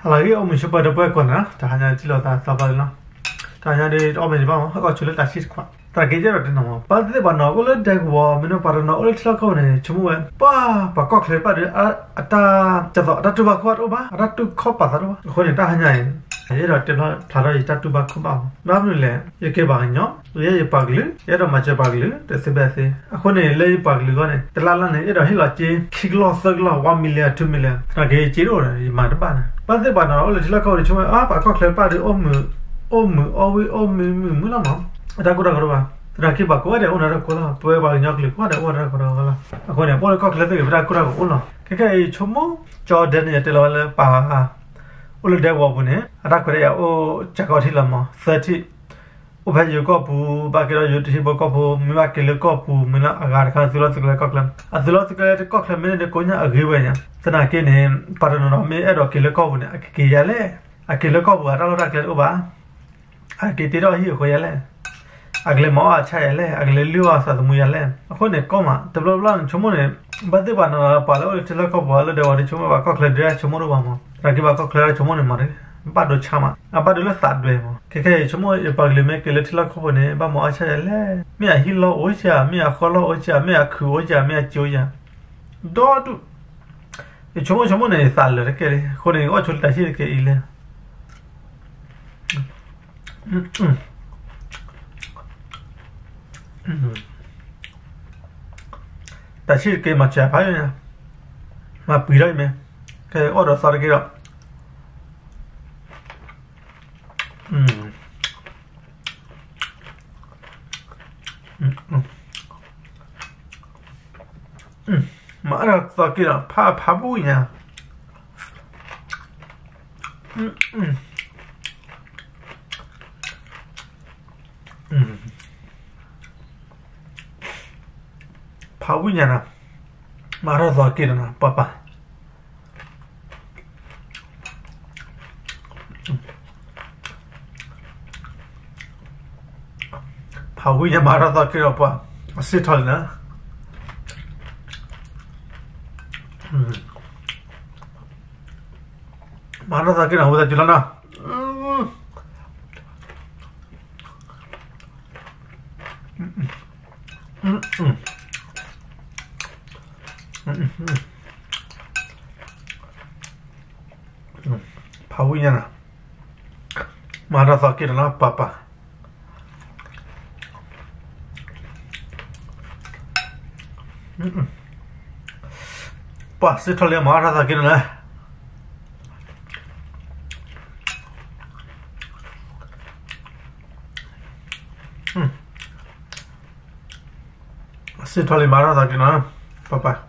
ဟါလၢအဂ့ၤ အိၣ်မုာ်ဆိးပၢၤဒီပုၢ်ဝဲၢ်ကိးဂၤနီၤ, တဟါညါဒ်လီၤသးသီဘၣ်လံလီၤ. တဟါညါဒ်အီၣ်မ့ၤတဘၣ်မး ဟဲကီၢ်ဆိလၢတၢ်ဆံၣ်တခွး, သနာ်က့ယအဲၣ်ဒိးတဲနီၤမး ပှၤသ့ၣ်ပှၤနီၤ အိၣ်လၢဒဲကဝီၤ မ့ၢ်နီၢ်ပှၤတနီၤအိၣ်လၢထံလီၢ်ကီၢ်ပူၤန့ၣ် ဆိကမိၣ်ဝဲ ပှၤ ပှၤကီၢ်ချၢဘၣ်ဒီး အတၢ် ကသိး အတၢ်တူၢ်ဘၣ်ခူၣ်ဘၣ်တအိၣ်ဘၣ်, အတၢ်တူၢ်ခီၣ်ပာ်သးတအိၣ်ဘၣ်. အဃိန့ၣ် တၢ်ဟါညါအံၤ ယအဲၣ်ဒိးတဲဖျါထီၣ်ယတၢ်တူၢ်ဘၣ်ခူၣ်ဘၣ်မး. ဘၣ်မနုၤလဲၣ်, ယကဲပှၤကညီ, ယဲယပှၤကလုာ်, ယအဲၣ်ဒိးမၤစၢၤပှၤကလုာ် တသ့ဘၣ်သ့. အဃိန့ၣ် လၢယပှၤကလုာ်အဂီၢ်န့ၣ် တလါလါန့ၣ် ယအဲၣ်ဒိးဟ့ၣ်လီၤစ့ ခံကလီၢ်သၢကလီၢ် one million two million သနာ်က့ယစ့တအိၣ်ဒီး ယမၤတဘၣ်န့ၣ်. ပှၤသ့ၣ်ပှၤနီၤ အိၣ်လၢထံလီၢ်ကီၢ်ပူၤန့ၣ် ဆိကမိၣ်ဝဲ အါ ပှၤကီၢ်ချၢဘၣ်ဒီး အိၣ်မုာ် အိၣ်မုာ်အီၣ်ဝံၣ် အိၣ်မုာ်မုာ်မုာ်လီၤမး, အတၢ်ကူၣ်တၢ်ဂီၤတအိၣ်ဘၣ်. သနာ်က့ပှၤကိးဂၤဒဲးအိၣ်ဒီးတၢ်ကူၣ်လီၤ, ပဝဲပှၤကညီကလုာ်ကိးဂၤဒဲးအိၣ်ဒီးတၢ်ကူၣ်တၢ်ဂီၤလီၤ. အဃိန့ၣ် ပအိၣ်လၢကီၢ်ချၢသ့ၣ်ဂ့ၤ ပတၢ်ကူၣ်တၢ်ဂီၤအိၣ်လီၤ. ခဲကဲအံၤ ဆိကမိၣ် ကၠီဒဲန့ၣ် ယတဲလီၤဝဲလၢပှၤ အိၣ်လၢဒဲကဝီၤပူၤန့ၣ် အတၢ်ခွဲးတၢ်ယာ်အိၣ် ကၢကီထံလီၤမး သၢထံၣ်, အိၣ်ဖဲယိၤကီၢ်ပူၤ ဘၣ်က့ၤဒီးယိၤတဟံၣ်ဖိကီၢ်ဖိ မ့ၢ်ဘၣ်က့ၤလၢကီၢ်ပူၤ မ့ၢ်လၢအဂၤတခါ သုးလီၢ်သုးကျဲကီၢ်ချၢ, အသုးလီၢ်သုးကျဲတကီၢ်ချၢမ့ၢ်န့ၣ် ကိညၣ်အဂ့ၤဝဲညါ. သနာ်က့န့ၣ် ပှၤတနီၤနီၤမ့ၢ်အဲၣ်ဒိးက့ၤလၢကီၢ်ပူၤန့ၣ် အကက့ၤယၤလဲၣ်, အက့ၤလၢကီၢ်ပူၤအတၢ်လီၢ်တၢ်ကျဲတအိၣ်ဘၣ် အက့ၤတ့ထီၣ်အဟံၣ်အဃီယၤလဲၣ်, အကလဲၤမၤအီၣ်အဆၣ်ယၤလဲၣ်, အကလဲၤလုၢ်အီၣ်အသးသမူယၤလဲၣ်. အဃိန့ၣ် ကီမး တဘျီဘျီန့ၣ် ဆိကမိၣ်န့ၣ် ဘၣ်သ့ၣ်ပှၤနီၤ ပှၤလၢအိၣ်လၢထံလီၢ်ကီၢ်ပူၤလၢဒဲကဝီၤဒီး ဆိကမိၣ်ပှၤကီၢ်ချၢဒုးတၢ်ဆိကမိၣ်တအိၣ်ဘၣ်မး, သနာ်က့ပှၤကီၢ်ချၢတၢ်ဆိကမိၣ်န့ၣ်မး ဘၣ်ဒိဆါမး အဘၣ်ဒိလၢသးဒွဲၣ်မး. ခဲခဲအံၤ ဆိကမိၣ်ယပှၤကလုာ်မ့ၢ်က့ၤလၢထံလီၢ်ကီၢ်ပူၤန့ၣ် ဘၣ်မၤအီၣ်ဆၣ်ယၤလဲၣ်, မ့ၢ်အဟံၣ်လီၢ်အိၣ်စ့ၢ်, မ့ၢ်အဃီလီၢ်အိၣ်စ့ၢ်, မ့ၢ်အခူးအိၣ်စ့ၢ်, မ့ၢ်အစ့အိၣ်စ့ၢ်, ဒီဒူၣ် ယဆိကမိၣ်ဆိကမိၣ်န့ၣ် ယသးလၢာ်တက့ၢ်လံ. အဃိန့ၣ် ယအီၣ်ဆိလၢတၢ်ဆံၣ်တက့ၢ်အံၤလဲၣ်. တၢ်ဆံၣ်တက့ၢ်မၤစၢၤဖးယိၣ်ညါ, မၤပှံၤထီၣ်အံၤမ့ၢ်, ခဲအီၣ်ဒီးသီတက့ၢ်ဒီး မၤအါထီၣ်သီက့ၤဒီး ဖးဖးဘူၣ်ညါ, ဖးဝံၣ်ညါနီၤ, မၤထီၣ်သီက့ၤဒီးနီၤ ပှၤပၢ် ဖးဝံၣ်ညါမၤထီၣ်သီက့ၤဒီးပှၤ, အစ့ၣ်ထီၣ်လံနီၤ, မၤထီၣ်သီက့ၤနီၤ ဝံသးစူၤလီၤနီၤ. ဖးဝံၣ်ညါနီၤ, မၤထီၣ်သီက့ၤဒီးနီၤ ပၢ်ပၢ်. ပှၤစ့ၣ်ထီၣ်လံ မၤအါထီၣ်သီက့ၤဒီးနီၤ. စ့ၣ်ထီၣ်လံ မၤထီၣ်သီက့ၤနီၤ ပၢ်ပၢ်.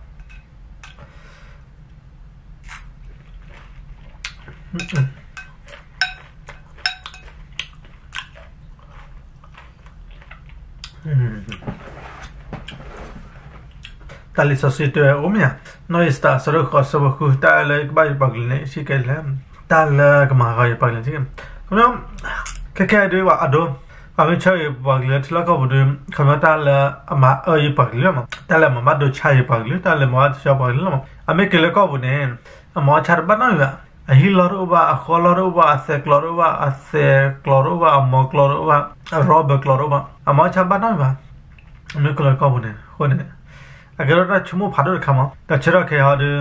တၢ်လံာ်စီဆှံတဲဝဲအိၣ်မ့ၢ်ဧါ, နီၢ်အ့ၤစတၢၤ အဆၢဒိၣ်ဃိး အဆၢဖိဃု, တၢ်လၢယကဘၣ်ယပှၤကလုာ်န့ၣ် ယထံၣ်ကဲလဲၣ်, တၢ်လၢကမၤဟးဂီၤယပှၤကလုာ်န့ၣ်, ခဲခဲဒုးပှၤအဒိ, ပှၤမ့ၢ်ဆၢဂ့ၤပှၤကလုာ်လၢထံလီၢ်ကီၢ်ပူၤဒီး ခီပညီတၢ်လၢအမၤအၢယပှၤကလုာ်လီၤမး, တၢ်လၢအမၤဘၣ်ဒိဆါယပှၤကလုာ်, တၢ်လၢမၤဘၣ်ဒိဆါပှၤကလုာ်လီၤမး. အမ့ၢ်က့ၤလၢကီၢ်ပူၤန့ၣ် အမၤအီၣ်ဆၣ်တဘၣ်နီတမံၤဘၣ်, အဟံၣ်လီၢ်တအိၣ်ဘၣ်, အဃီလီၢ်တအိၣ်ဘၣ်, အသဲးကျီတအိၣ်ဘၣ်, အသဲးကျီတအိၣ်ဘၣ်, အမီၤကျီတအိၣ်ဘၣ်, အရီဘၢၣ်ကျီတအိၣ်ဘၣ်, အမၤအီၣ်ဆၣ်ဘၣ်နီတမံၤဘၣ်. အမ့ၢ်က့ၤလၢကီၢ်ပူၤန့ၣ် အဃိန့ၣ် အကဲထီၣ်တၢ်ဆိကမိၣ်ဖးဒိၣ်တခါမး, ဒီးဆၢထီၣ်ခဲအံၤဒီး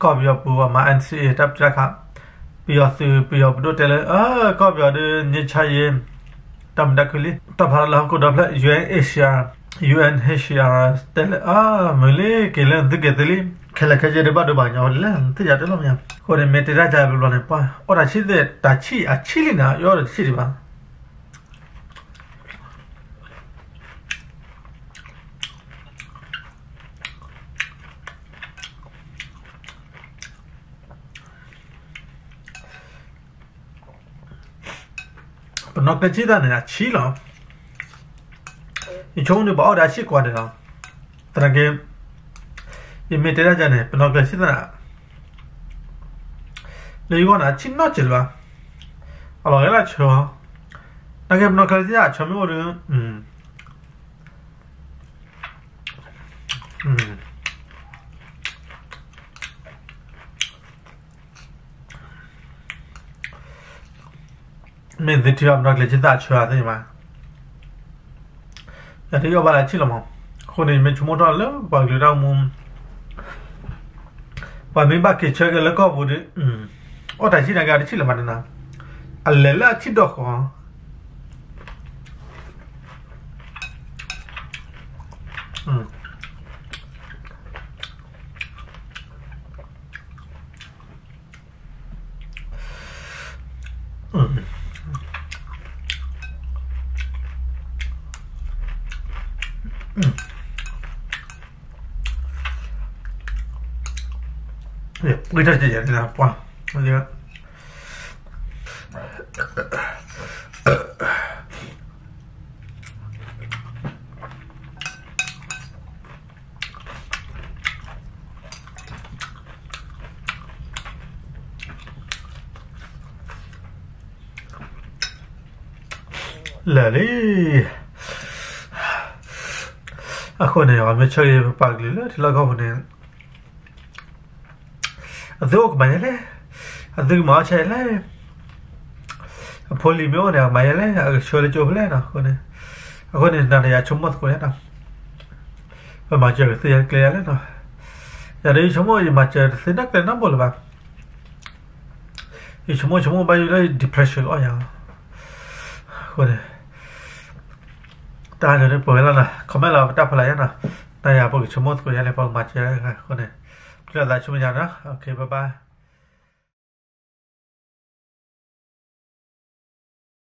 ကီၢ်ပယီၤပူၤ ပှၤမၤ NCA တၢ်ပတုာ်တၢ်ခး, ပယီၤသုး ပယီၤပဒိၣ်တဲလၢ အၢ ကီၢ်ပယီၤဒီး ငြိမ်းချမ်းရေး တၢ်မုာ်တၢ်ခုၣ်လံ, တၢ်ဖးလၢဟီၣ်ခိၣ်ဒီဖျၢၣ် UNHCR, UNHCR တဲလၢ အၢ မုာ်လံ က့ၤလၢသုက့ၤသုလံ, ခဲလၢာ်ခဲဆ့ဒုးဘၣ်ဒိဘၣ်ကညီဝဲဒ်လဲၣ် သ့ၣ်ညါတလီၢ်မ့ၢ်ဧါ. အဃိန့ၣ် မ့ၢ်တဲတၢ်ကဘျီဘျီန့ၣ် ပှၤအီၣ်တၢ်ဆံၣ်သ့ၣ် တၢ်ဆံၣ်အဆံၣ်လံန့ၣ် ယအီၣ်ဒီးတဆံၣ်ဒံးဘၣ်. ပနီၢ်ကျဲဆံၣ်သၣ်န့ၣ် အဆံၣ်လီၤ. ယဆိကမိၣ်န့ၣ် ပှၤအီၣ်ဒီးအဆံၣ်ကွၢ်ဒဲးလီၤ. သနာ်က့ ယမ့ၢ်တဲတၢ်ယၤန့ၣ် ပနီၢ်ကျဲဆံၣ်သၣ်န့ၣ် လၢယဂီၢ်န့ၣ် အဆံၣ်နီၢ်စဲးလၢၤဘၣ်. အလီၢ်ဂဲၤလၢဆၢအီၤ, သနာ်က့ပနီၢ်ကျဲဆံၣ်သၣ်အဆၢမ့ၢ်အိၣ်ဒီး အ မ့ၢ်သုထံၣ်ဘၣ်ပနီၣ်ကျဲၤဆံသၣ်ဆၢသ့ၣ်မး, ယတအီၣ်ဘၣ်လၢအဆံၣ်လီၤမး. အဃိန့ၣ် ယမ့ၢ်ဆိကမိၣ်ထီၣ်လၢပှၤကလုာ်တၢ်အိၣ်မူ ပှၤမ့ၢ်ဘၣ်က့ၤဆၢက့ၤလၢကီၢ်ပူၤဒီး အီၣ်တၢ်ဆံၣ်န့ၣ်က့ၤတဆံၣ်လၢၤမးန့ၣ်နီၤ, အလဲၤလၢအဆံၣ်ဒီးဃီ ပှံထီၣ်စဲးယဲၢ်န့ၣ်ပှၤ လဲၤလံ. အဃိန့ၣ် ပမ့ၢ်ဆၢက့ၤပပှၤကလုာ်လၢထံလီၢ်ကီၢ်ပူၤန့ၣ် အသုအိၣ်ကမၤယဲလဲၣ်, အသုကမၤအီၣ်ဆၢယဲလဲၣ်, အဖိလံၤမ့ၢ်အိၣ်န့ၣ် အကမၤယဲလဲၣ်, အကဆှၢလၢကၠိဖဲလဲၣ်နီၤ. အဃိန့ၣ် အဃိန့ၣ် နၤဒီးယၤဆိကမိၣ်သကိးယဲနီၤ. ပမၤစၢၤကသ့ယဲကျဲယဲလဲၣ်နီၤ. ယၤဒီးယဆိကမိၣ် ယမၤစၢၤတသ့နီတကျဲနီတဘိလၢၤဘၣ်. ယဆိကမိၣ်ဆိကမိၣ်ဘၣ်ယိၣ်လၢ depression လီၤယၤ. အဃိန့ၣ် တၢ်န့ၣ်ပဝဲလီၤနီၤ, comment လီၤပတၢ်ဖီလာ်ယဲနီၤ. နၤယၤပကဆိကမိၣ်သကိးယဲန့ၣ် ပကမၤစၢၤအဃိန့ၣ် ပျဲလီၤသးဆူမဲာ်ညါနီၤ. Okay, bye bye.